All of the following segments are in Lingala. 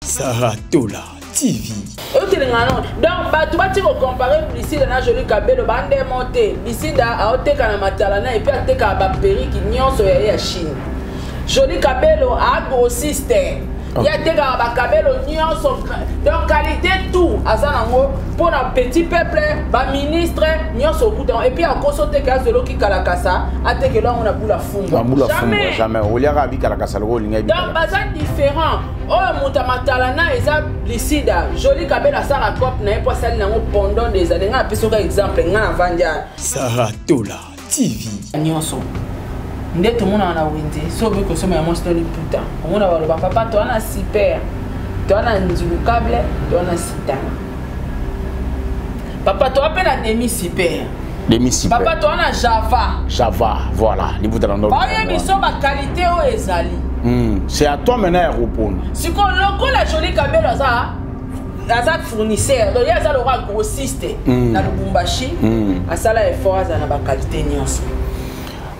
Sarah Tola TV. otelenga no donc bato bati kocompare blisida na joli kabelo bandemo te blisida aoteka na matala na epuis atekaka baperiki nyonso ya ye ya chine joli kabelo agrossiste ye atekaka bakabelo nyonso donc qualité tout aza nango mpo na petit peuple baministre nyonso okuta yango epuis akosi oteka azoloki kalakasa atekelo yango na bula fumbwa jamais oliaka bikalakasa lokola olingai donc baza différent oyo moto ya matalana eza lisida joli kabela asala cope na ye mpo asali nango pendant des années ngai napesi oka exemple ngai navandi awa Sarah Tola TV nyonso nde tomonaka na wenze so oboyi kosomba ya mwasi to liputa omona baloba papa toa na super toa na nzulukable toa na sitana papa toa mpe na demi super demi super papa toa na java java voilà liputa na ndo baoyebi so bakalite oyo ezali c'est à toi maintenant ya kopona sikoyo lokola joli kabelo aza aza fournisseur donc ye aza lokola grossiste na lubumbashi asala effort azala na bakalite nyonso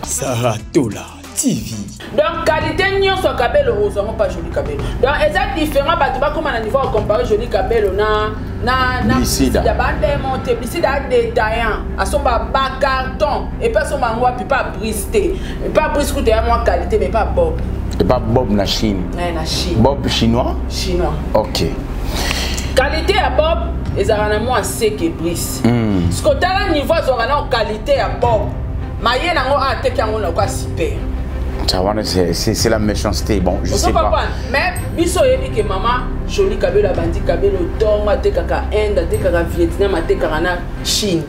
Sarah Tola TV. Donc qualité nyonso ya kabelo ozwa yango pa joli kabelo donc eza différent bato bakóma na niveau ya compare joli kabelo na na na Blisida. bandemo te blisida adétaillant asomba bacarton epuis asomba yango wapi pa brise te pa brise kuta ya mwa qualité mais pa bob et pas bob na chine na na chine bob chinois chinois ok qualité ya bob ezalaka na mwa seke brise siko tala niveau azwaka na qualité ya bob maye nango ateki yango na kwa super ça wana c'est la méchanceté bon je sais pas mais biso oyebi ke mama joli kabelo abandi kabelo ntongo atekaka inde atekaka vietnam atekaka na chine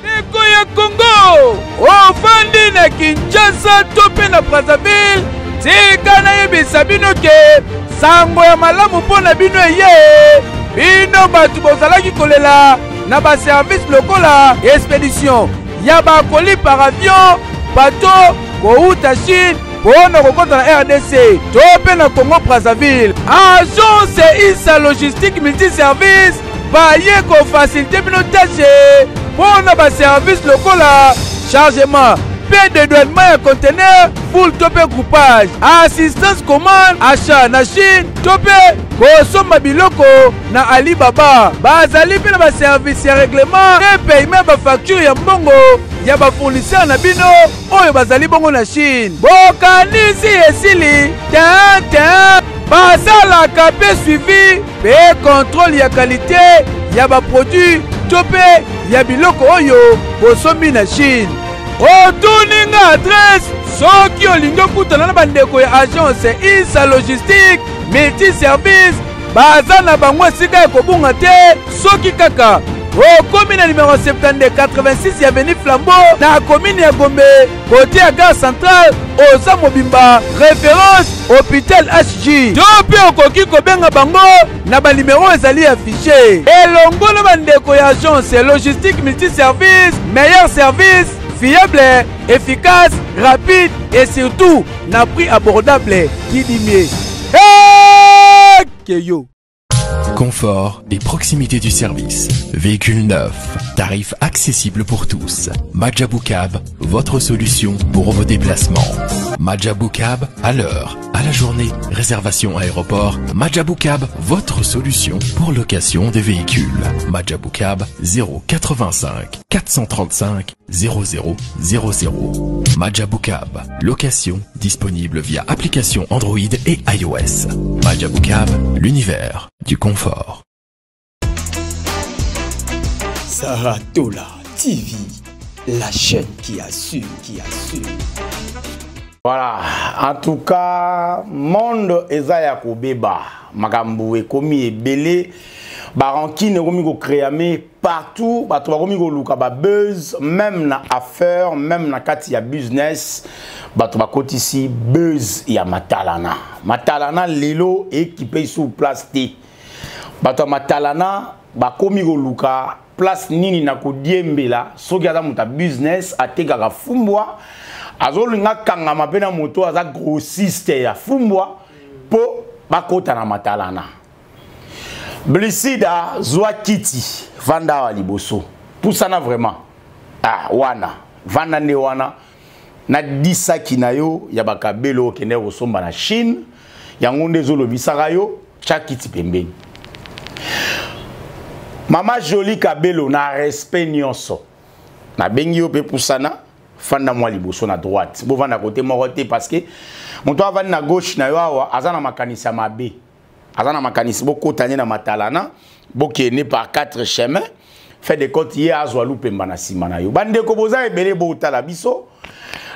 ndeko ya kongo ofandi na kinshasa to mpe na brazzaville tika nayebisa bino ke sango ya malamu mpo na bino eye bino bato bozalaki kolela na baservice lokola expedition ya bakoli par avion bato kouta chine mpo na kokɔta na rdc to mpe na congo brazzaville agence isa logistique multiservice baye kofasilite bino tashe mpo na baservice lokola chargement mpe dédouanement ya conteneur full to mpe groupage assistance commande achat na chine to mpe kosomba biloko na alibaba bazali mpe na baservice ya règlement mpe paiement ya bafacture ya mbongo ya bafournisseur na bino oyo bazali bongo na chine bokanisi esili te te basalaka mpe suivi mpe contrôle ya qualité ya baproduit to mpe ya biloko oyo bosombi na chine otuni nga adresse soki olingi okutana na bandeko ya agence isa logistique multiservice baza na bango esika ya kobunga te soki kaka okomi na numero 72 86 ya avenue flambeau na komini ya gombe kote ya gare centrale oza mobimba référence hôpital hg to mpe okoki kobenga bango na banimero ezali affiche elongo na bandeko ya agence logistique multiservice meilleur service fiable efficace rapide et surtout na prix abordable kidimie hey, keyo Confort et proximité du service. Véhicule neuf, tarif accessible pour tous. Majabou Cab, votre solution pour vos déplacements. Majabou Cab, à l'heure, à la journée, réservation aéroport. Majabou Cab, votre solution pour location des véhicules. Majabou Cab, 085 435 00 00. Majabou Cab, location disponible via application Android et iOS. Majabou Cab, l'univers du confort. Sarah Tola TV, la chaîne qui assure, qui assure. Voilà, en tout cas, monde eza ya kobeba, makambo ekomi ebele, barankine ekomi kokreame partout, bato bakomi koluka ba buzz, même na affaire, même na kati ya business, bato bakotisi buzz ya matalana. Matalana lelo équipé sous place te. Bato ya matalana bakomi koluka place nini na kodiembela soki aza moto ya business atekaka fumbwa azolinga kangama mpe na moto aza grossiste ya fumbwa mpo bakota na matalana. Blisida, zwa kiti, vanda awa liboso, pusana vraiment. Ah, wana vanda nde wana na disaki na yo ya bakabelo okende kosomba na Chine, yango nde ezolobisaka yo. Tya kiti pembeni. Mama Jolie Kabelo, na respect nyonso nabengi yo mpe pusana, fanda mwa liboso na droite. Bovanda kote moko te, parce que moto avandi na gauche na yo awa aza na makanisi ya mabe, aza na makanisi. Bokota na matalana, bokende par quatre chemins, fait de compte ye azwa lupemba na nsima na yo. Bandeko boza ebele botala biso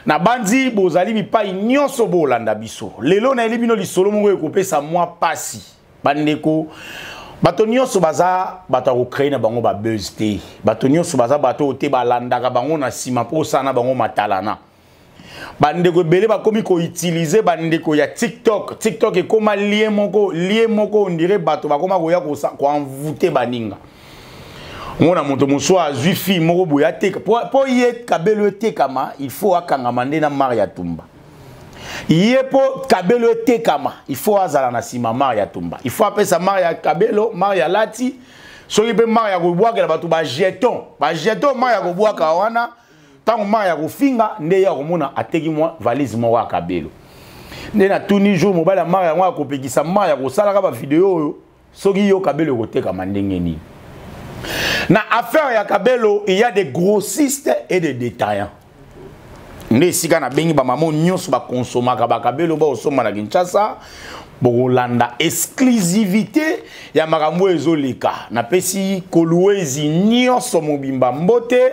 na bandi, bozali bipai nyonso bolanda biso lelo. Nayeli bino lisolo moko ekopesa mwa pasi. Bandeko, bato nyonso baza bato ya kocréer na bango babuzz te. Bato nyonso baza bato oyo te balandaka bango na nsima mpo osala na bango matalana. Bandeko ebele bakomi koutiliser bandeko ya TikTok. TikTok ekóma lien moko, lien moko on dirait bato bakóma koya koenvoûter baninga. Omona moto mosusu azwi fille moko boye ateka mpo ye kabelo etekama, il faut akangama nde na Maria Tumba. Ye mpo kabelo etekama, il faut azala na nsima Maria Tumba, il faut apesa Maria kabelo, Maria lati soki mpe Maria kobwakela bato bajeton, bajeton Maria kobwaka wana. Ntango Maria kofinga nde ye akomona ateki mwa valise moko ya kabelo. Nde natuni, jour mobali ya Maria yango akopekisa Maria kosalaka bavideo oyo, soki yo kabelo ekotekama ndenge nini? Na affaire ya kabelo, il y a des grossistes et des détaillants. Nde esika nabengi bamama nyonso bakonsomaka bakabelo, baosomba na Kinshasa, bokolanda exclusivité ya makambo oyo ezoleka. Napesi Kolwezi nyonso mobimba mbote,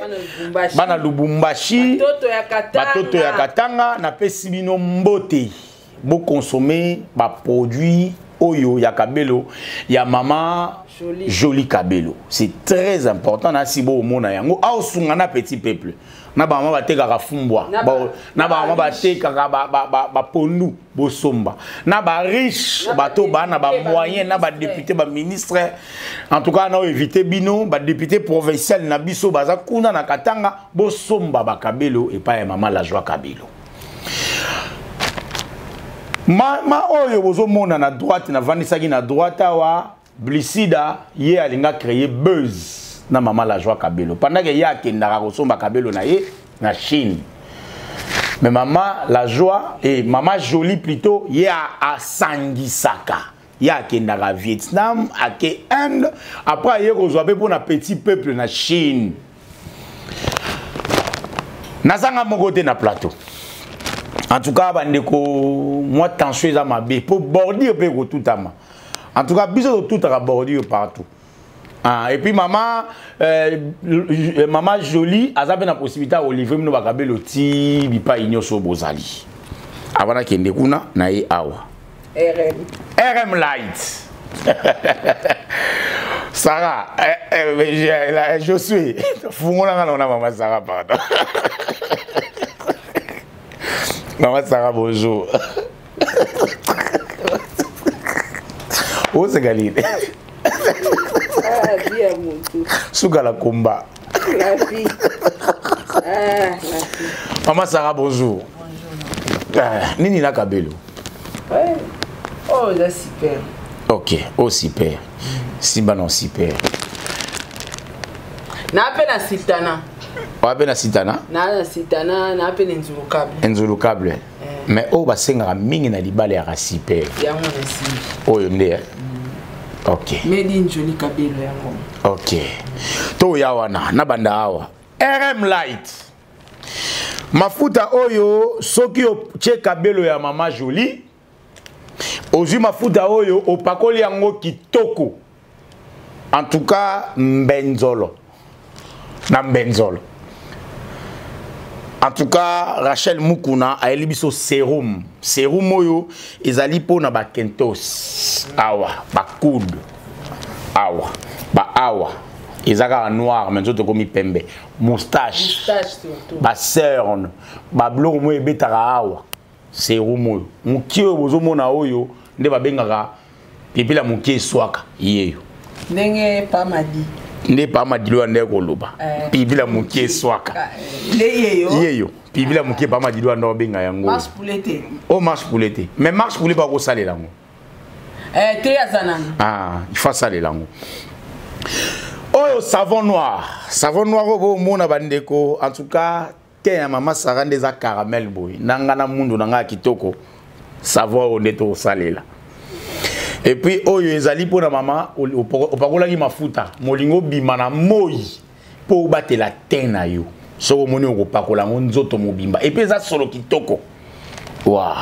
bana Lubumbashi, batoto ya Katanga, napesi bino mbote. Boconsommer baproduit oyo ya kabelo ya mama Jolie, Jolie Kabelo, c'est très important. Nasi boomona yango aosunga na petit peuple, na bamama batekaka fumbwa, na bamama batekaka bapondu, bosomba, na bariche, bato baa na bamoyen, na badéputé, baministre. En tout cas, na éviter bino badéputé provincial na biso baza kuna na Katanga, bosomba bakabelo epai ya mama La Joie Kabelo. Mama oyo bozomona na droite, navandisaki na droite awa, Blisida, ye alinga créer buzz na mama La Joie Kabelo pendant que ye akendaka kosomba kabelo na ye na Chine. Mais mama La Joie et mama Jolie plutôt, ye asangisaka, ye akendaka Vietnam, ake Inde, après aye kozwa mpe mpona petit peuple na Chine. Nazanga moko te na plateau. En tout cas, bandeko, mwa tension eza mabe mpo bordure mpe ekotutama. En tout cas, biso totutaka bordure partout. Ah, et puis mama Jolie aza mpe na possibilité ya kolivrer bino bakabelo ti bipai nyonso bozali. Avant nakende kuna na ye awa, RM. RM Light. Sarah, je suis fungolanga na mama Sarah, pardon. Mama Sarah, bonjour. Oseka nini? Ah, vie ya motu. Suka la komba. La vie. Ah, la vie. Mama Sarah, bonjour. Bonjour. Ah, nini na kabelo? Ouais. Oh, eza super. Ok, oh super. Simba non super. Na mpe na sultana. Oya mpe na sultana? Na na sultana, na mpe na Nzulu Cable. Nzulu Cable. Mais oyo basengaka mingi na libala yaka super. Yango na simbi. Oyo nde, eh? Ok. Made in Jolie Kabelo yango. Ok. Toya wana na banda awa. RM Light. Mafuta oyo, soki otie kabelo ya mama Jolie, ozwi mafuta oyo, opakoli yango kitoko. En tout cas, mbenzolo. Na mbenzolo. En tout cas, Rachel Mukuna ayeli biso sérum. Sérum oyo ezali mpona bakentos awa, bacoude awa, ba awa eza kaka noir, mais nzoto ekomi pembe, moustache, Moustache surtout. Bacerne, babiloko moyo ebetaka awa. Sérum oyo mokie oyo bozomona oyo nde babengaka pipila mokie eswaka yeyo. Ndenge pamadi. Nde pa Madilo ya nde koloba. Eh. Pibila mokie swaka. Ah, nde yeyo. Yeyo. Pibila mokie pa Madilo ya nde obenga yango. Marche poulet te. Oh marche poulet te. Mais marche poulet pa kosalela yango. Eh, te aza nani. Ah, il faut salela yango. Oyo savon noir. Savon noir oyo bomona bandeko en tout cas te ya mama Sarah nde eza caramel boye. Na nga na mundu na nga ya kitoko. Savon oyo nde tokosalela. Et puis oyo ezali mpona mama opakolaki mafuta molingo obima na moi mpo obatela te na yo soki omoni okopakola yango nzoto mobimba et puis eza solo kitoko. Wa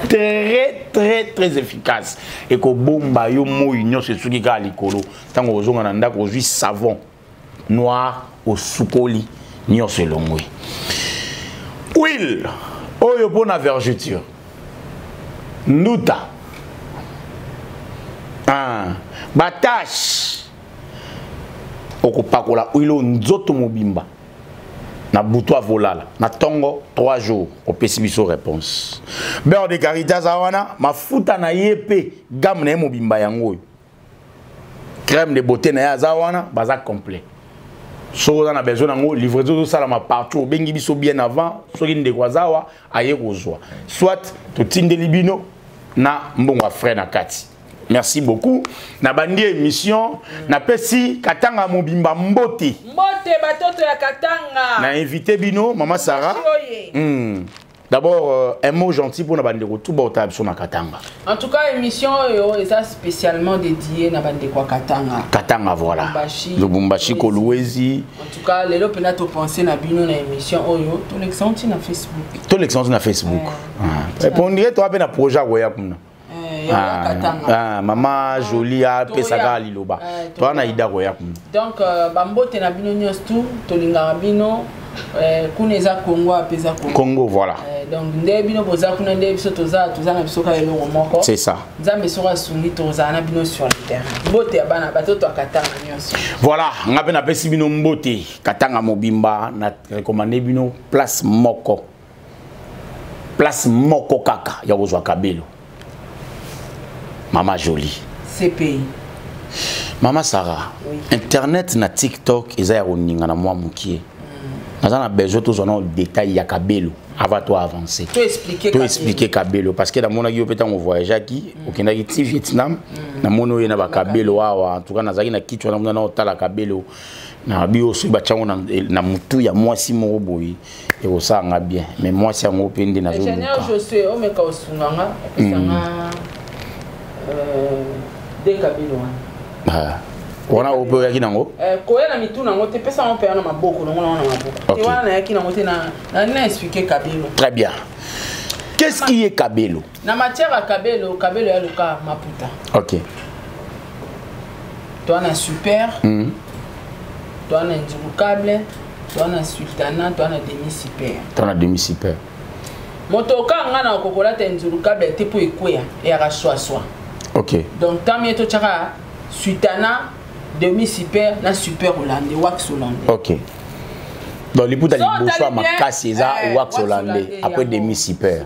très très très efficace ekobomba yo moi nyonso esuki kaka likolo ntango ozonga na ndako ozwi savon noir osukoli nyonso elongwe. Huile oyo mpona vergeture nduta ah, batache okopakola huile oyo nzoto mobimba na butu avolala na tongo 3 jours opesi biso réponse. Beurre de karité aza wana mafuta na ye mpe gamme na ye mobimba yango oyo crème de beauté na ye aza wana baza complet. Soki oza na besoin nango livraison ezosalama partout obengi biso bien avant soki ndeko aza awa aye kozwa soit totindeli bino na mbongo ya frais na kati. Merci beaucoup. Na bandi émission na pesi Katanga mobimba mbote. Mbote batoto ya Katanga. Na invité bino mama Sarah. D'abord un mot gentil pour na bandeko tout bota biso na Katanga. En tout cas émission oyo eza spécialement dédiée na bandeko ya Katanga. Katanga voilà. Lubumbashi. Lubumbashi Kolwezi. En tout cas lelo pena to penser na bino na émission oyo to l'excellent na Facebook. To l'excellent na Facebook. Répondre toi pe na projet koya kuna. Ah, ah, mama Jolie a pesaka liloba. Toi na ida koya kuna. Donc bambote na bino nyonso tout tolingaka bino kuna eza Congo apesa Congo. Congo voilà. Donc nde bino boza kuna nde biso toza toza na biso ka eloko moko. C'est ça. Nzambe soko asungi toza na bino sur le terrain. Mbote ya bana batoto ya Katanga nyonso. Voilà, nga pe na pesi bino mbote Katanga mobimba na recommander bino place moko. Place moko kaka ya kozwa kabelo. Mama Jolie. CPI. Mama Sarah, oui. Internet na TikTok eza ya koninga na mwa mokie. Naza na besoin tozwa na détail ya kabelo avant to avancer. To expliquer to expliquer kabelo parce que namonaki yo pe tango voyageaki okendaki ti Vietnam namoni oyo na ba kabelo awa en tout cas nazalaki na kichwa namona na otala kabelo na bio soki batiango na mutu ya mwasi moko boye ekosala bien mais mwasi yango pe nde nazoluka. Ingénieur Josué omeka osunganga opesanga de kabelo wana. Wana ope oyaki nango? Koya na mitu nango te pesa ngo pe na maboko nango na maboko. Te wana nayaki nango te na na expliquer kabelo. Très bien. Qu'est-ce qui est kabelo? Na matière ya kabelo, kabelo ya luka maputa. OK. Toi na super. Toi na nzukable, toi na sultana, toi na demi super. Toi na demi super. Motoka nga na kokola te nzukable te po ekwea e ya swa swa. OK. Donc tant mieux to tchaka sultana demi super na super hollandais wax hollandais. OK. Donc liputa liboso ya makasi eza wax hollandais après demi super.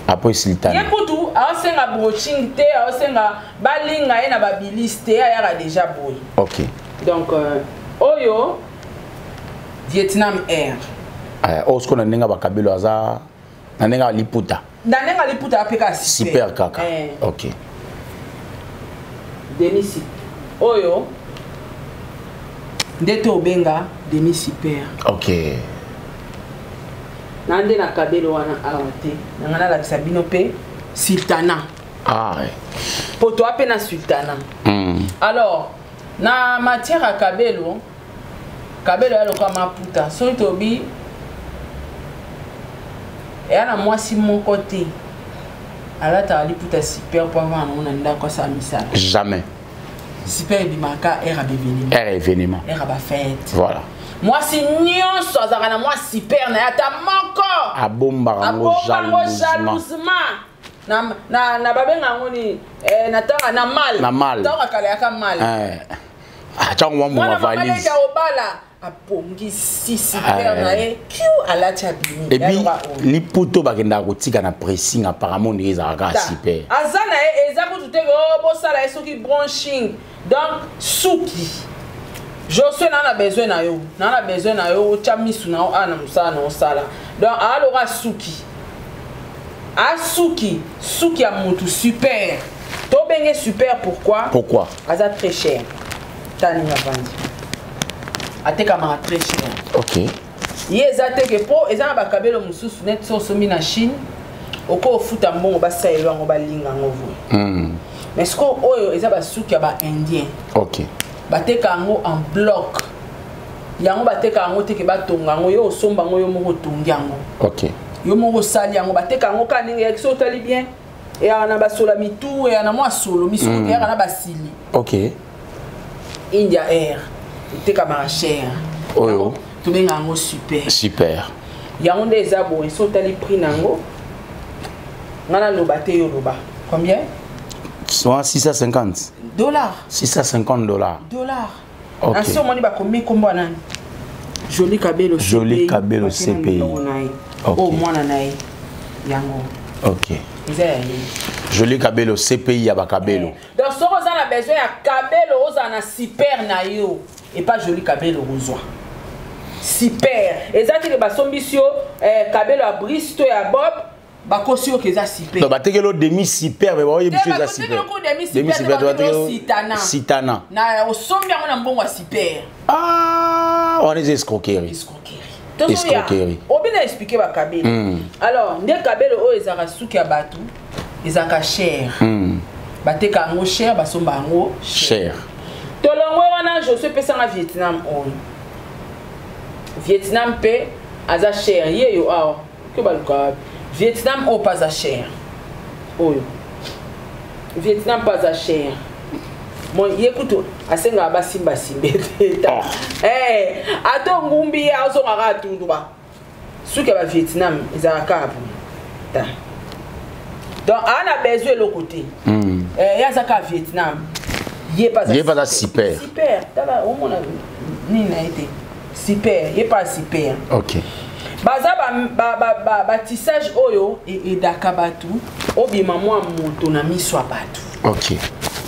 Après sultana. Ye kutu aosenga broching te aosenga balinga ye na babilis te ayaka déjà boye. OK. Donc oyo Vietnam Air. Oyo sikoyo na ndenge bakabelo aza na ndenge liputa. Na ndenge liputa apeka super. Super kaka. OK. Demi super. Oyo nde tobenga demi super. OK. Na nde na kabelo wana awa te. Na nga nalakisa bino pe sultana. Ah. Po to ape na sultana. Alors na matière ya kabelo, kabelo ya loka maputa, soki tobi eya na mwasi moko te alataka liputa super po avant nango na ndako asala misala. Jamais. Super ebimaka air ya événement. Air événement. Air ya ba fête. Voilà. Mwasi nyonso azalaka na mwa super na ye ata moko. Abombaka yango jalousement. Na na babenga yango ni na tanga na mal. Na mal. Tanga kala yaka mal. Ah tanga mwa mbongo valise. Mwana obala abongisi super na ye kiu alati abimi. Et puis liputo bakenda kotika na pressing apparemment ndenge ezalaka super. Aza na ye eza kutu te o bosala ye soki bronching. Donc suki. Josue naa na besoin na yo, naa na besoin na yo, otya misu na yo awa na mosala na osala. Donc aaloka asuki, asuki suki ya mutu super. Tobenge super pourquoi? Pourquoi? Aza très cher. Tani avandi atekamaka très cher. Ok. Ye eza teke mpo eza na bakabelo mosusu neti so osombi na Chine, okoki ofuta mbongo basalelo yango, balinga yango voye. Mais sikoyo oyo eza basuki ya baindien. Ok. Bateka yango en bloc, yango bateka yango teke batonga yango, yo osomba yango, yo moko otongi yango. Ok. Yo moko osali yango, bateka yango kaka ndenge eyaki. So otali bien, eyaka na basola mitu, eyaka na mwa solo misuku, eyaka na basili. Ok. India Air etekamaka cher. Oyo tobenga yango super. Super. Yango nde eza boye. So otali prix na yango, nga naloba te, yo loba combien? Soit 650 dollars. 650 $. Dollars. Ok. Na so omoni bakomi nkombo ya nani? Joli Kabelo. Joli Kabelo, CPI. Na ye. Ok. Oyo mwana na ye yango. Ok. Eza ya ye. Joli Kabelo CPI ya bakabelo. Donc soki oza na besoin ya kabelo, ozala na super na yo epa Joli Kabelo, kozwa super. Eza teke basombisi yo kabelo ya Brice to ya Bob, bakosi yo ke eza super. Donc batekeli yo demi super, mais baoyebi biso eza super. Demi super, batekeli sitana. Sitana. Na osombi yango na mbongo ya super. Ah, wana eza escroquerie. Escroquerie. Escroquerie. Obi na expliquer bakabelo. Alors nde kabelo oyo ezalaka suki ya bato, ezalaka cher. Bateka yango cher, basomba yango cher. Cher. Tolongwe wana. Josue, epesanga Vietnam oyo. Vietnam mpe aza cher. Ye yo awa ke baluka wapi Vietnam oyo mpe aza cher? Oyo Vietnam mpe aza cher. Bon, ye kutu asengaka basimbasimbe te. Oh. Eh, ata ngumbi ye azongaka atundu ba suki ya bavietnam ezalaka kaka boye ta. Donc aa na besoin eloko te. Eh, ye aza kaka Vietnam, ye mpe. Ye mpe aza super. Super. Tala, omona nini na ye te, super. Ye mpe aza super. Ok. Baza batissage oyo edaka bato obima mwa moto na miso ya bato. Ok.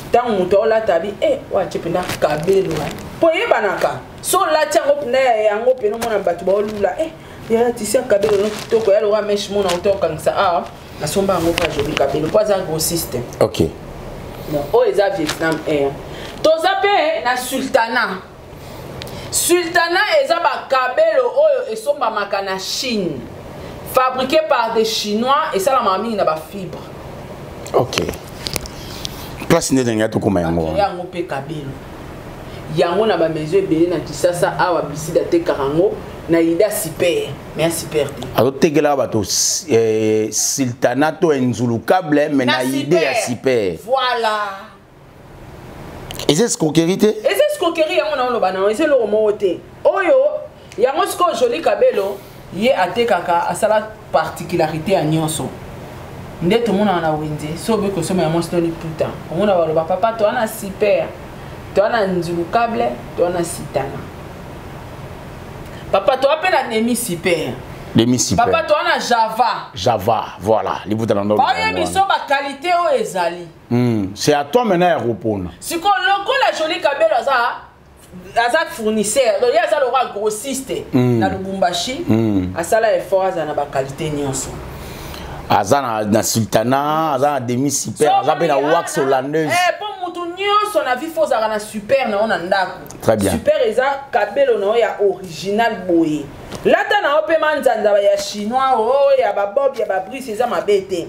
Ntango moto aolata bi e oyo atie mpenza kabelo, mpo eyebanaka so olati yango mpenza ya yango mpena, omona bato baolula e ya tisi ya kabelo no kitoko ya loka meshe mona ota okangisa awa. Nasomba yango mpo Joli Kabelo, mpo aza grossiste. Ok. Donc oyo eza Vietnam Air. Toza mpe na Sultana. Sultana eza bakabelo oyo esombamaka na Chine, fabriqué par des Chinois, esalamaka mingi na bafibre. Ok, place nde ndenge tokóma yango wana. Yango mpe kabelo yango na bamaison ebele na Kisasa awa. Bisida atekaka yango na ida super, mais ya super te. Azotekelaka bato sultana to enzulukable, mais na idée ya super. Voilà. Eza escroquerie te? Eza escroquerie. Yango na oloba nango, eza eloko moko te oyo yango. Sikoyo Joli Kabelo ye atekaka, asala particularité ya nyonso nde tomonaka na wenze. So oboyi kosomba ya mwasi to liputa, omona baloba: "Papa, toa na super, toa na nzulukable, toa na sitana. Papa, toa mpe na demi super." Demi super. "Papa, toa na java." Java, voilà, liputa na ndo. Baoyebi so baqualité oyo ezali. C'est à toi maintenant ya kopona. Sikoyo lokola Joli Kabelo aza fournisseur, donc ye aza lokola grossiste na Lubumbashi, asala effort azala na baqualité nyonso. Aza na sultana, aza na demi super, aza mpe na wax hollandaise. Mpo mutu nyonso na vie fo ozalaka na super na yo na ndako. Très bien. Super eza kabelo na yo ya original boye. Lata na yo mpe manzanza ya chinois oyo ya babob, ya babrise, eza mabe te.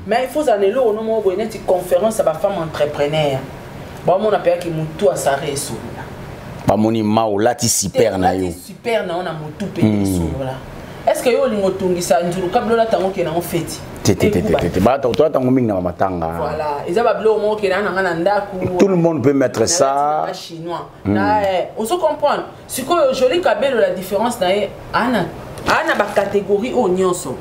Mais il faut ozala na eloko no moko boye neti conférence ya bafemme entrepreneur, baomona mpeyaki motu asare esolola. Bamoni ma olati super na yo. Super na yo na motu mpe esolola. Est ce que yo olingi otungisa nzuluka bilo olata yango, okende yango feti? Te, te, te, te, te. Toyata yango mingi na bamatanga. Voilà, eza babiloko moko okende na nga na ndako. Tout le monde peut mettre ça. Na chinois na ozo comprendre. Sikoyo Joli Kabelo, la différence na ye, ana ana bacatégorie oyo nyonso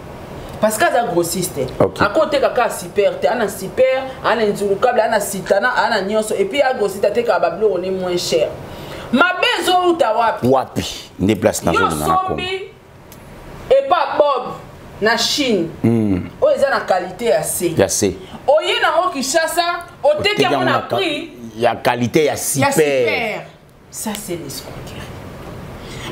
parce que aza grossiste. Akoteka kaka super te, ana super, ana nzulukable, ana sitana, ana nyonso. Et puis agrossiste, atekaka babiloko ne moins cher. Mabe ezouta wapi? Wapi nde place Yo nazolinga nakoma. Sombi epa Bob na Chine, oyo eza na qualité ya C. Ya C. Oye nango Kinshasa, oteki yango na prix ya qualité ya ya super. Super. Ça, c'est l'escroquerie.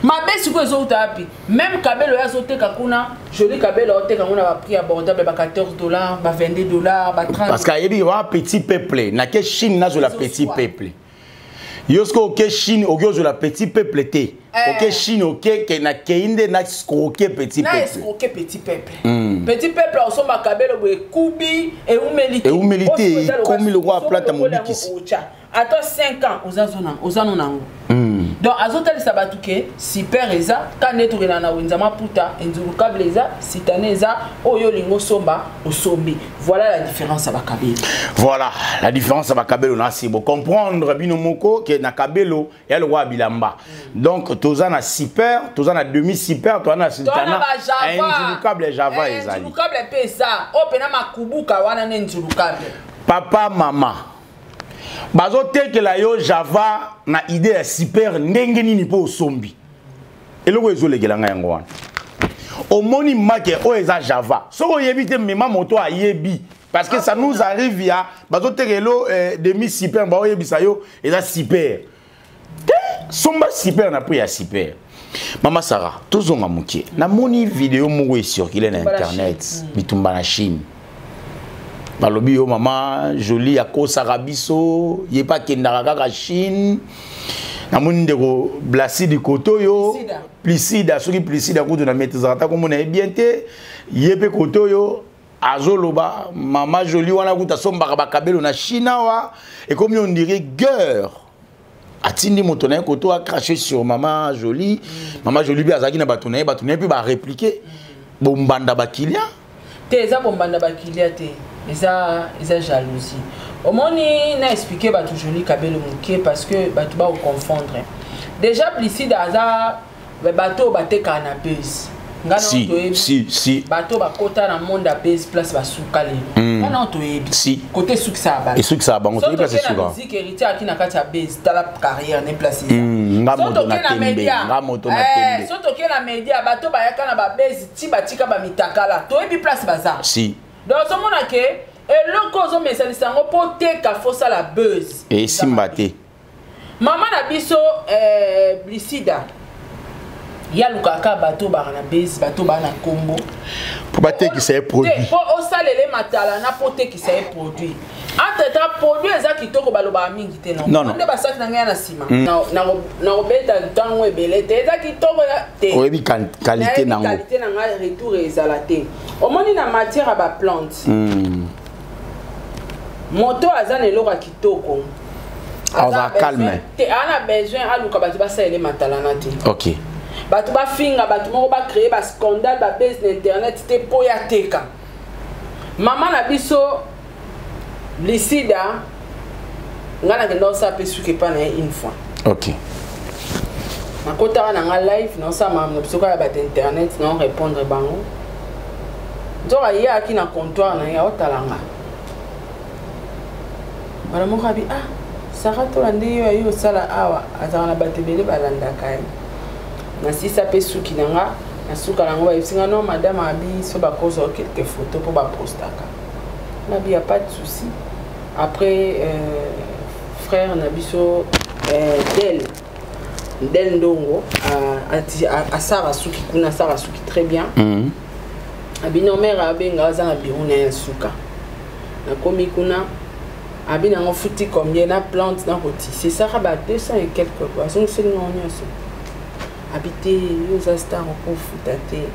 Mabe sikoyo ezouta wapi? Même kabelo oyo azoteka kuna, Joli Kabelo aoteka yango na baprix abordable, ba 14 $, ba 22 $, ba 30. Parce que ayebi wa petit peuple nake Chine, nazwela petit peuple. Yo soki oke Chine, oki ozwela petit peuple te. Oke Chine, oke nakei nde na escroquer petit na peuple. Escroquer petit peuple. Petit peuple osomba kabelo boye, ekubi, eumeli te. Eumeli te, ekomi lokola plata mobikisi. Ata 5 ans oza no nango. Donc azotalisa bato ke super eza ka nde tokenda na wenza maputa, enzulu câble eza sitane, eza oyo olingi osomba, osombi. Voilà la différence ya bakabelo. Voilà la différence ya bakabelo. Na si bocomprendre bino moko ke na kabelo ya lokola bilamba. Donc toza na super, toza na demi super, toza na sultana, enzulu câble, java ezali. Enzulu câble mpe eza oyo mpena makubuka wana nde enzulu câble. Papa, mama, bazotekela yo java na idée ya super ndenge nini mpo osombi? Eloko ezolekela ngai yango wana. Omoni make oyo eza java, soki oyebi te, mema moto ayebi, parce que ça nous arrive ya bazotekela demi super, baoyebisa yo eza super te. Somba super na prix ya super. Mama Sara, tozonga moke. Namoni video moko ecircule na internet, bitumba na Chine. Balobi yo mama Jolie akosaka biso, ye mpe akendaka kaka Chine. Namoni ndeko Blaside kote oyo, Plisida, soki Plisida kutu na maîtrisaka ta komona ye bien te, ye mpe kote oyo azoloba mama Jolie wana kutu asombaka bakabelo na Chine. Awa ekomi on dirait guerre. Atindi moto na ye koto acrache sur mama Jolie. Mama Jolie mpe azalaki na bato na ye, bato na ye mpe barépliquer. Bombanda bakilia. Te, eza bombanda bakilia te, eza jalousie. Omoni, na expliquer bato Jolie Kabelo moke, parce que bato bakoconfondre déjà. Pliside aza bato oyo batekaka na base. Nga si, si, si. Bato bakota na monde ya base, place basuka lelo. Nga nao toyebi. Si. Kote esukisaka bato. Esukisaka bango, toyebi place esuka. Musique, Héritier aki na kati ya base, tala carrière ne place. Nga moto na tembe, nga moto na tembe. So toke na média, bato bayaka na babase ti batika bamitakala, toyebi place baza. Si. Donc ozomona ke eloko ozomesanisa yango mpo teka, fosala buzz. Esimba te. Mama na biso Blisida, ye alukaka bato baka na base, bato baa na nkombo. Mpo batekisa ye produit. Mpo osalele matalana, mpo otekisa ye produit. Entre temps produit eza kitoko, balobaka mingi te. Non. Nde basaki na ngai na nsima nakobeta ntango ebele te, eza kitoko te. Oyebi qualité nango. Qualité na ngai, retour ezala te. Omoni, na matière ya baplante, moto aza na eloko ya kitoko. Aza calme. Te, aza na besoin aluka bato basalele matalana te. Bato bafinga, bato moko bacréer bascandale, babase na internet te, mpo ya teka. Mama na biso Lisida, ngai nakenda kosala mpe suki epai na ye une fois. Nakotaka na nga live, naosala makambo na biso kaka ya bato internet, nao répondre bango. Nzoka ye ayaki na comptoir na ye, aotala nga mbala moko, abi: "Ah, Sara Tola nde yo aye osala awa?" Azalaka na bato ebele balandaka ye. Nasisa mpe suki na nga, na suka nango bayebisi nga: "Non, madame, abi so bakozwa quelques photos mpo bapostaka." Nabi: "Ya pas de souci." Après frère na biso Del Del Ndongo asala suki kuna, asala suki très bien. Abi: "Non, mare abenga, aza na bureau na ye ya suka." Nakomi kuna, abi nango futi combien na plante na kotise? Esaka ba 200 et quelque. Azongiseli ngango nyonso. Abi: "Te, yo oza star, okofuta te."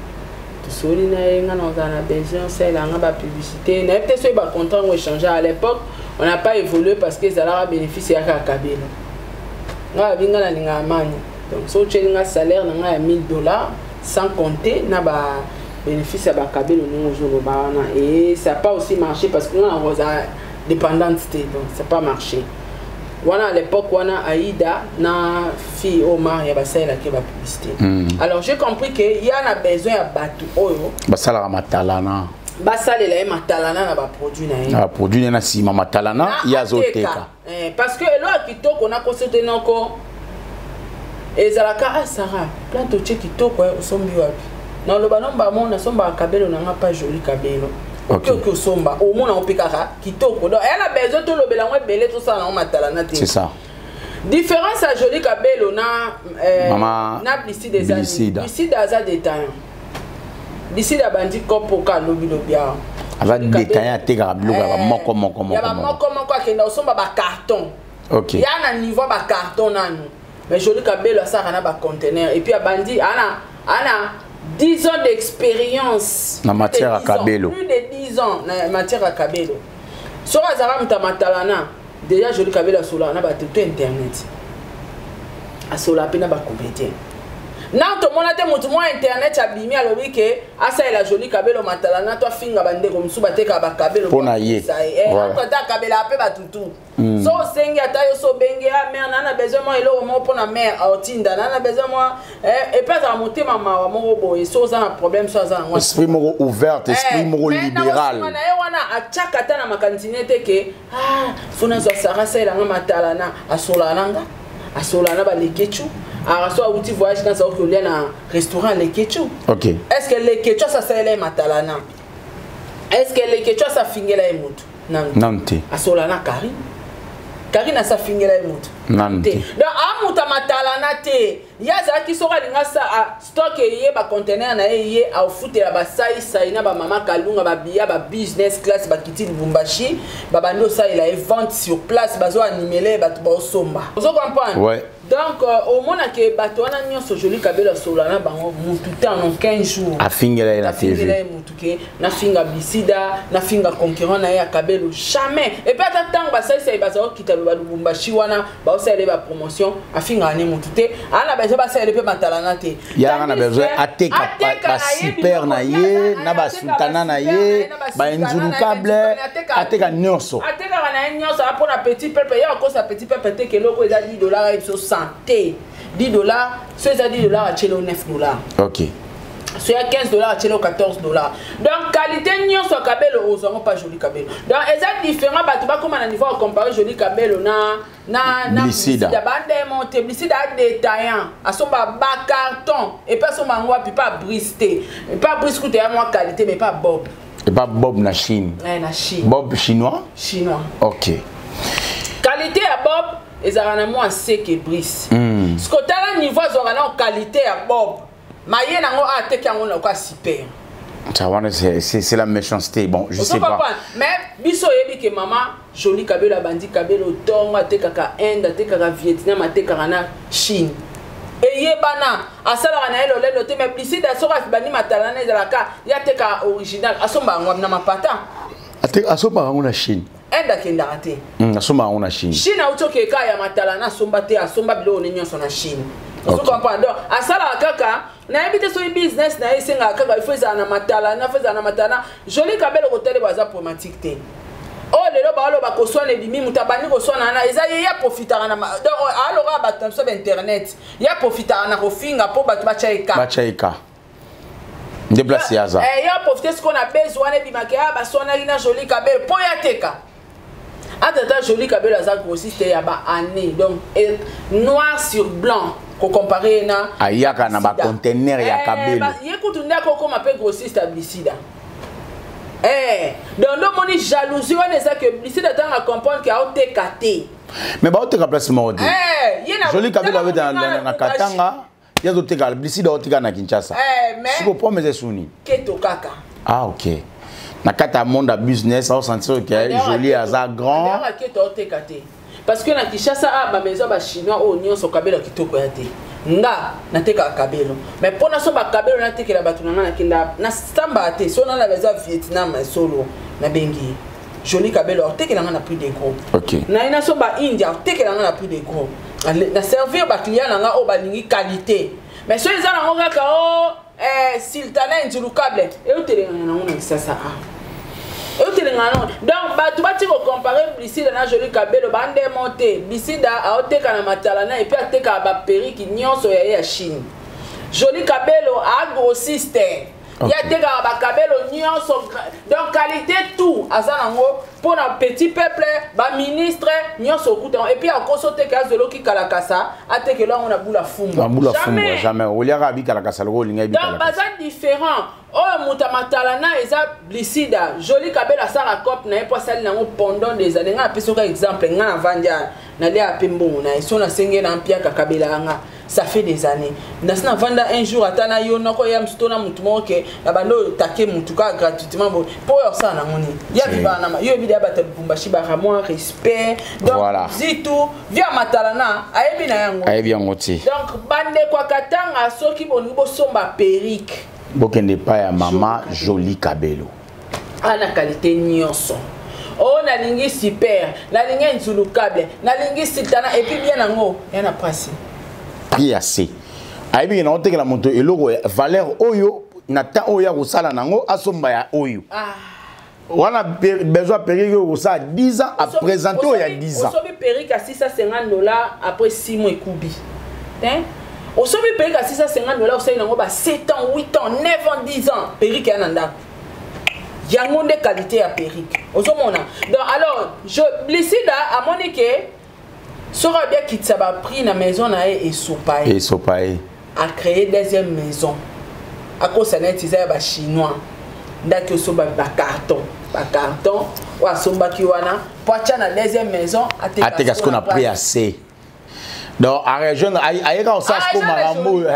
Tosoli na ye, nga na ozala na besoin osalela nga bapublicité. Nayebi te soki bacontrat yango échange. À l'époque on n'a pas évolué, parce que ezalaka bénéfice eyaka ya kabelo. Nga abi nga nalingaka mani, donc so otyeli nga salaire na nga ya 1000 $, sans compter na ba bénéfice ya bakabelo ndenge ozoloba wana. Et ça pas aussi marché, parce que nga na kozala dépendante te, donc ça pas marché wana. À l'époque wana, Aïda na fille Omar ya basalelaki bapublicité. Alors j'ai compris que ya na besoin ya bato oyo basalaka matalana. Basalela ye matalana na baproduit na ye. Na baproduit na ye, na nsima matalana ye azoteka. Parce que elo ya kitoko nakoso te, noko ezalaka: "Ah, Sara, plante otie kitoko, osombi wapi?" Naloba: "Nomba mo nasombaka kabelo na nga pa Joli Kabelo." Oki osomba, omona ngo mpe kaka kitoko. Donc eya na besoin tolobela yango ebele, tosala nango matalana te. C'est ça. Différence ya Joli Kabelo na Mama na Blisida eza nini? Blisida. Blisida aza détaillant. Blisida abandi kopoka lobi lobi awa. Aza Joli Kabelo- détaillant, atekaka biloko ya bamoko moko moko ya moko. bamoko moko, akenda kosomba bacarton. Ya na niveau bacarton nanu, mais Joli Kabelo asalaka na baconteneur et puis abandi ana 10 ans d'expérience Na matière ya Plus de 10 ans, Kabelo. plus de 10 ans na matière ya Kabelo. Soki azalaka moto ya matalana déjà, Joli Kabelo asolaka na bato to internet, asolaka mpe na bacomédien. Na tomona te motu mwa internet abimi alobi ke asalela Joli Kabelo matalana to afinga bandeko mosusu batekaka bakabelo. Mpo na ye. Voilà. Ata akabelaka mpe batutu. So osengi ata yo, so obengi a mare na besoin mwa eloko moko mpo na mare, aotinda na besoin mwa et puis azala motema mawa moko boye. So oza na problème, so aza nango Esprit moko ouverte, esprit moko mais na libéral. kosima na ye wana, atiaka ata na makanisi ne te ke ah, fo nazwa Sara asalelanga matalana. Asolaka na nga, asolaka na balekecu. Aka so awuti voyage, naza kolia na restaurant Lekecu. Est ce que Lekecu asasalela ye matalana? Est ce que Lekecu asafingela ye motu nanu? Nanu te. Asola na Karine, Karine asafingela ye motu? Nanu te. Donc amuta matalana te. Ye azalaki soki alinga stock eye, baconteneur na ye, ye afutela basaisai na bamama Kalunga, babiya ba business class, bakiti Lubumbashi, babandi osalela ye vente sur place, bazoanimele bato, baosomba. Ozo comprendre? Ouais. Donc omonake bato wana nyonso, Joli Kabelo asola na bango, mutu te en 15 jours afingela ye na nafingela TV. Ye mutu ke nafinga Bisida, nafinga concurrent na ye ya Kabelo, jamais. Et puis ata ntango basalisa ye, baza kokita balubumbashi wana, baosalela ye bapromotion, afingaka ne mutu te. Aa na besoin basalela mpe matalana te. Yaka na Tandis besoin que ateka ateka na ye basuper na biloko, ye ateka na basutana na basuper ye, na basutana bainzulukable, ateka ateka nyonso. Atekaka na ye nyonso mpona petit peuple. Ye akosa petit peuple te ke eloko eza 10 dollar, ye biso 100 te. 10 dollar, so eza 10 dollar, atiele 9 dollar. So ya 15 dollar, atiele 14 dollar. Donc qualité nyonso ya Kabelo ozwango pa Joli Kabelo. Donc eza différent. Bato bakóma na niveau ya comparer Joli Kabelo na Blisida. Blisida, bandemo te. Blisida adétaillant, asomba bacarton et puis asomba yango wapi? Pa Brise te, pa Brise kuta ya mwa qualité, mais pas Bob. Et pas Bob na Chine. Eh, na Chine. Bob chinois. Chinois. Qualité ya Bob ezalaka na mwa seke Brise. Siko tala niveau azwaka na qualité ya Bob, maye nango ateki yango na kwa super. Ça wana, c'est la méchanceté. Bon, je sais pas. Comprendre, mais biso oyebi ke mama Joli Kabelo abandi Kabelo ntongo, atekaka Inde, atekaka Vietnam, atekaka na Chine, eyebana, asalaka na ye lolendo te. Mais Blisida, soki abandi matalana, ezalaka ye atekaka original, asomba yango na mapata. Asombaka yango na Chine. Inde akendaka te. Asombaka yango na Chine. Chine auti okeka ya matalana, asomba te, asomba biloko ne nyonso na Chine. Ozo comprendre? Donc asalaka kaka, nayebi te soki business na ye esengaka kaka il faut ezala na matalana, faut ezala na matalana. Joli Kabelo koteleba aza problématique te. Oyo lelo baoloba koswana ebimi, moto abandi koswana wana eza ye. Ye aprofitaka na donc aloka bato na biso bainternet, ye aprofitaka na kofinga mpo bato batya eka. Batya eka nde place ye aza. Eh, ye aprofite sikoyo na base wana ebimaka ya baswanaki na Joli Kabelo mpo ye ateka. Atata Joli Kabelo aza grossiste ya baannée, donc noir sur blanc, kocompare ye na Ayaka na Blisida. Baconteneur ya Eh, Kabelo. Ye kutu nde akokoma mpe grossiste ya Blisida. Eh, donc nde omoni jalousie wana eza ke Blisida ntango acomprendre ke aoteka te. Mais baoteka place moko te. Eh, ye na Joli Kabelo abeta tala na Katanga, ye azoteka, Blisida oteka na Kinshasa. Eh, mais siko problème eza esuni. Keto kaka. Ah ok, na kati ya monde ya business, aosentir ke Joli aza grand. Aketo aoteka te parce que na Kinshasa a bamaison bachinois oyo nyonso, Kabelo ya kitoko ya te. Nga natekaka Kabelo, mais mpo naso bakabelo natekela bato na nga, nakenda nasambaka te. So nana baza Vietnam solo, nabengi Joli Kabelo, aotekela nga na prix de gros. Naye naso baindia, aotekela nga na prix de gros, na servir baclient na nga oyo balingi qualité. Mais so eza nango kaka o sultana inzulukable, eotelengana nango na Kisasa a eotelengana nango. Donc bato bati kocompare Blisida na Joli Kabelo, bandemo te. Blisida aoteka na matalana et puis atekaka baperruque nyonso ya ye ya Chine. Joli Kabelo agrossiste. Ye atekaka bakabelo nyonso, donc qualité tout aza nango mpo na petit peuple, baministre nyonso okuta yango. Et puis akoso teke azweloki kalakasa, atekelo yango na bula fumbwa. Na bula fumbwa, jamais. Oliaka bikalakasa loko olinga. Donc bikalakasa. Baza différent. Oyo moto ya matala na eza Blisida. Joli Kabela asala cope na ye mpo asali nango pendant des années. Ngai napesi oka exemple, ngai navandi awa, nalia mpe mbongo na ye. So nasenge na mpiaka, kabelaka nga. Ça fait des années nasi navanda. Un jour ata na yo noko ya mosu to na motu moko ke na bando oyo take motu kaka gratuitement boye, mpo oyo osala nango nini? Ya vivaka na yo, ebida ya bato ya Lubumbashi baka mwa respect. Donc zitu vi ya matala na ayebi na yango. Ayebi yango te. Donc bandeko ya Katanga, soki bolingi bosomba perruque, bokende epai ya mama Joli Kabelo. Ana qualité nyonso oyo nalingi, super. Nalingi nzulu câble, nalingi sultana, et puis bien nango ya na prasi. Prix ya se ayebi ke naotekela moto eloko ya valeur oyo na temps oyo ya kosala nango, asomba ya oyo wana besoin perruque oyo kosala 10 ans, aprésente oyo ya 10 ans. Osobi perruque à 650 $, après 6 mois ekubi. Hein? Osobi perruque à 650 $, osali nango ba 7 ans, 8 ans, 9 ans, 10 ans, perruque ya na ndako. Yango nde qualité ya perruque ozomona. Donc alors je Blisida amoni ke soki abi akitisa baprix na maison na ye, esopa ye. Esopa ye. Acréer deuxième maison, akosa neti eza ya bachinois. Ndaki osomba bacarton, bacarton oyo asombaki wana po atya na deuxième maison. Ateka sikoyo na prix ya se. Donc arejoindre, ayeka kosala sikoyo makambo oyo,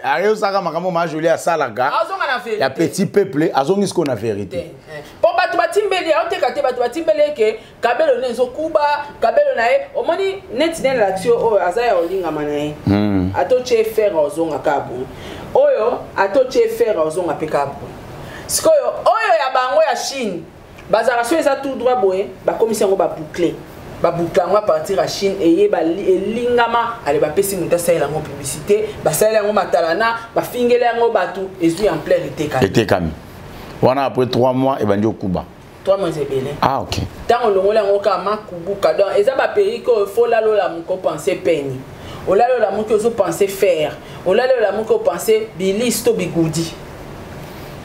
aye osaka makambo ma Joli asalaka azonga na vérité. Ya petit peuple, azongi sikoyo na vérité. Mpo bato batimbeli, aoteka te. Bato batimbeli eke kabelo ne ezokuba kabelo na ye. Omoni neti nde nalakisi yo oyo aza ya olingama na ye. Atotie fer, ozonga kaka boye. Oyo atotie fer, ozonga mpe kaka boye. Sikoyo oyo ya bango ya Chine, bazalaka so eza tout droit boye, bakomisi yango baboucle, baboucle yango à partir ya Chine. Eye elingama ale, bapesi moto asalela yango publicité, basalela yango matalana, bafingeli yango bato, ezwi ampleur, etekami. Etekami wana après 3 mois ebandi okuba. 3 mois ebele. Ah, ok. Ntango olongoli yango kaka makubuka. Donc eza baperruque oyo fo olala, olamuka, opense peni, olala, olamuki, ozopense fer, olala, olamuki, opense bilisi to bigudi.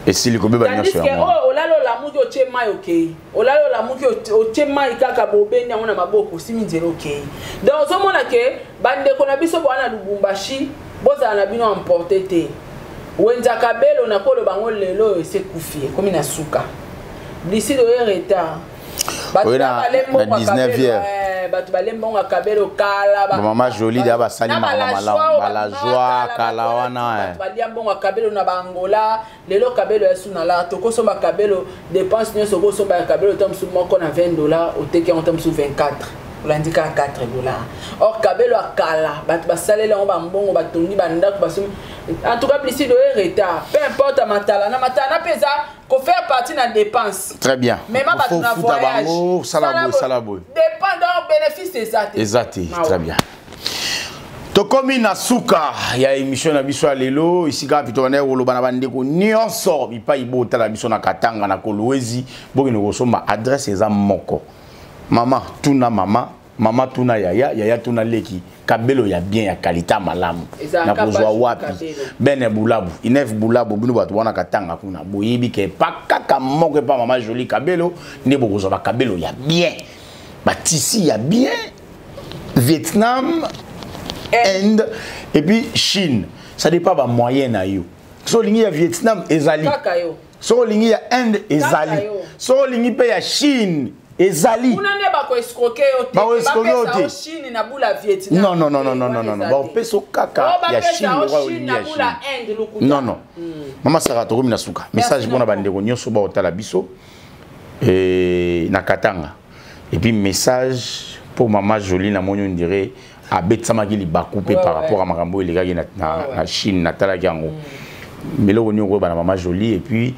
Esili kobeba nyonso. Tandis que yango oyo olala, olamuki, otie mai, okei. Olala, olamuki, otie mai kaka, bobendi yango na maboko, osimi nzela, okei. Donc ozomona ke bandeko na biso boa na Lubumbashi, bozala na bino emporte te. Wenza Kabelo, nakoloba yango lelo oyo, ese kufi, ekomi na suka. Bliside oye retard. Bato Oye balembo na 19 heures. Bato balembongo ya Kabelo kala. Mama Jolie da basali Na makambo balajwa malamu. oyo Balajwa bato kala bato wana, bato balia mbongo ya Kabelo na baangola. Lelo Kabelo ya su na la tokosomba Kabelo, dépense nyonso okosomba ya Kabelo ta mosusu moko na 20 $, oteki yango ta mosusu 24, olandi kaka 4 $. Or Kabelo ya kala, bato basaleli yango bambongo, batongi bandako, basomi. En tout cas Bliside oye retard. Peu importe matala na matala mpe eza kofaire partie na dépense. Très bien. Mema bato na Faut futa voyage. bango, sala boye, sala boye. Dépend, donc bénéfice eza te. Eza te. Mawa. Très bien, tokomi na suka ya émission na biso ya lelo. Esika wapi tobandaki koloba na bandeko nyonso bipai botala biso na Katanga, na Kolwezi, bokende kosomba. Adresse eza moko: mama tuna mama, mama tuna yaya, yaya tuna leki. Kabelo ya bien, ya qualité, ya malamu Ezalaka na kozwa Pajou wapi? Kabelo. Bene Bulabu, Inef Bulabu. Bino bato wana Katanga kuna, boyebi ke pa kaka moko epa mama Joli Kabelo nde bokozwa bakabelo ya bien, batisi ya bien, Vietnam, Inde et puis Chine. Ça dépend bamoyen na yo. So olingi ya Vietnam, ezali. Kaka yo. So olingi ya Inde, ezali. Yo. So olingi mpe ya Chine, ezali. Kuna nde bakoescroquer yo te. Bakoescroquer yo Bapesa te. yo Chine na bula Vietnam. Non, non, non, non, non, non, non, non. Baopesa yo kaka Oh, ya bapesa Chine yo lokola Chine olingi na ya bula Chine. Inde, lokuta. Non, non. Mama Sara, tokomi na suka. Message mpona bandeko nyonso baotala biso na Katanga, et puis message pour mama Jolie. Namoni on dirait abetisamaki libaku mpe par rapport à makambo oyo elekaki na Chine. Natalaki yango meloko nini okoyeba na mama Jolie, et puis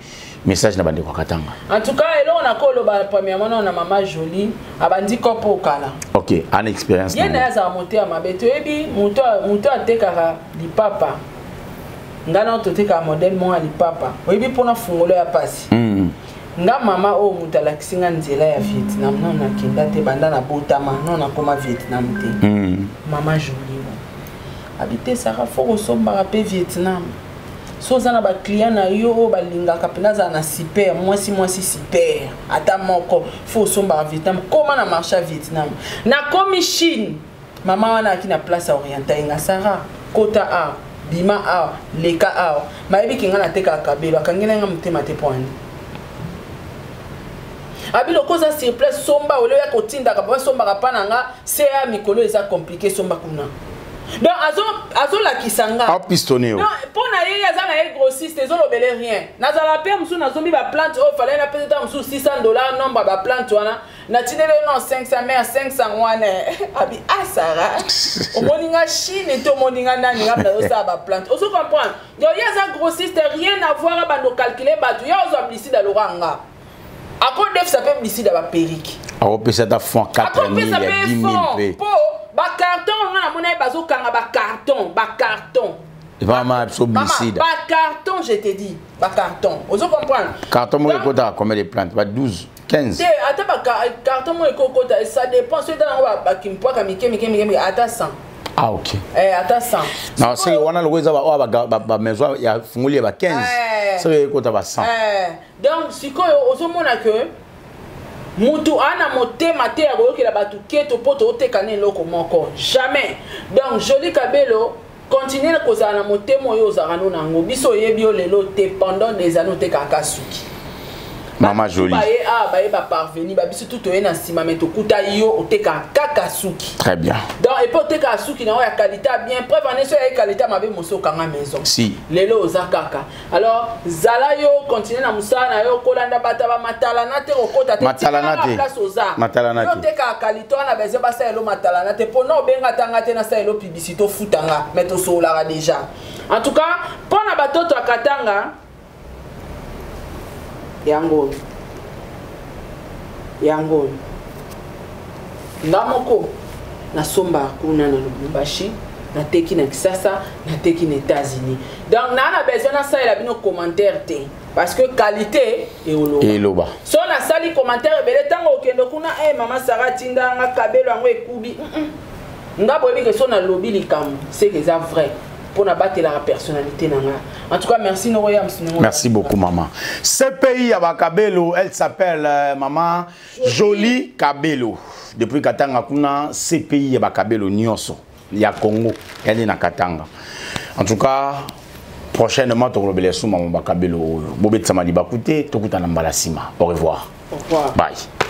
message na bandeko ya Katanga. En tout cas, eloko nakoloba premièrement nano na mama Jolie, abandi kopo okala. Ok, ana expérience. Ye na ye azala motema mabe. Toyebi moto atekaka lipapa. Ngai nao totekaka modèle moko ya lipapa, oyebi, mpona fungolo ya pasi. Nga mama oyo moto alakisi nga nzela ya Vietnam, nano nakenda te. Banda nabotama, nano nakoma Vietnam te. Mama Jolie abi te: "Sara, fo kosombaka mpe Vietnam." So oza na baclient na yo oyo balingaka mpenza, azala na super mwasi, mwasi super ata moko, fo osombaka Vietnam. Koma na marché ya Vietnam. Nakomi Chine, mama wana aki na place ya oriental ye nga: "Sara, kota awa, bima awa, leka awa." Mayebi ke nga natekaka kabelo, akangeli nga motema te. Mpo ani abi loko oza sur place, somba ole oya kotindaka, basombaka mpa na nga ca mikolo eza compliqué, somba kuna. Donc azolakisa nga. Apistonné yo. Mpo na ye, aza na ye grossiste, ezolobele rien. Nazala mpe mosusu nazombi baplante oyo fallait napesa ta mosusu 600 $, nombre ya baplante wana natindeli yo non 500, mais ya 500 wana abi: "A Sara, omoni nga Chine te, omoni nga nani, nga nazosala baplante." Ozo comprendre? Donc ye aza grossiste, rien à voir. Bando calcule bato, ye ozwa bliside aloka nga akodefisa mpe bliside ya baperruque. Akopesa ata fond 4000 akopesa ya mpe 10 000 fond mpe. Mpo bacarton nga namona ye bazokanga bacarton, bacarton. Vraiment biso bliside. Bacarton, je te dis, bacarton, ozo comprendre? Carton moko ekotaka combien de plantes? Ba 12, 15? Te, ata bacarton moko ekokota, ça dépend. Soki eza nango bakimpwaka mike mike mike mike, ata 100. Ah, ok. Eh, ata 100. Non, soki wana loko eza oyo bamaison ya fungoli ya ba 15, soki ekota ba 100. Eh, donc sikoyo ozomona ke mutu ana motema te ya koyokela bato keto mpo tooteka na eloko moko jamais. Donc Joli Kabelo, continue kozala na motema oyo ozalaka no nango. Biso oyebi yo lelo te, pendant des années otekaka suki. Mama Jolie. Baye awa, baye baparveni babiso tu toye na nsima, me tokuta yo otekaka kaka suki. Très bien. Donc epo otekaka suki na oyo ya qualité ya bien, preuve ane so yaye qualité ya mabe, moso okanga maison. Si. Lelo oza kaka. Alors zala yo, continue na mosala na yo, kolanda bato bamatalana te, kokota te. Matalana te. Place oza. Matalana yo te. otekaka qualité wana, besoin basala elo matalana te, mpo na obenga tanga te, nasala elo publicité, ofutanga, mais tosololaka déjà. En tout cas, mpo na batoto ya Katanga, yango oyo, yango oyo nga moko nasombaka kuna na Lubumbashi, nateki na Kisasa, nateki na États-Unis. Donc naa na besoin nasalela bino commentaire te, parce que qualité eoloba. Eloba. So nasali commentaire ebele, ntango okende kuna e mama Sara atinda nga kabelo yango ekubi. Nga boyebi ke so nalobi likambo, seke eza vrai, mpo nabatelaka personnalité na nga. En tout cas, merci noko ya msinongo. Merci beaucoup, maman. CPI ya Kabelo, elle s'appelle maman Jolie Kabelo. Depuis Katanga kuna, CPI ya Kabelo nyonso ya Congo, yani na Katanga. En tout cas, prochainement tokolobela su maman Bakabelo oyo. Bobetisa libaku te, tokutana mbala sima. Au revoir. Au revoir. Bye.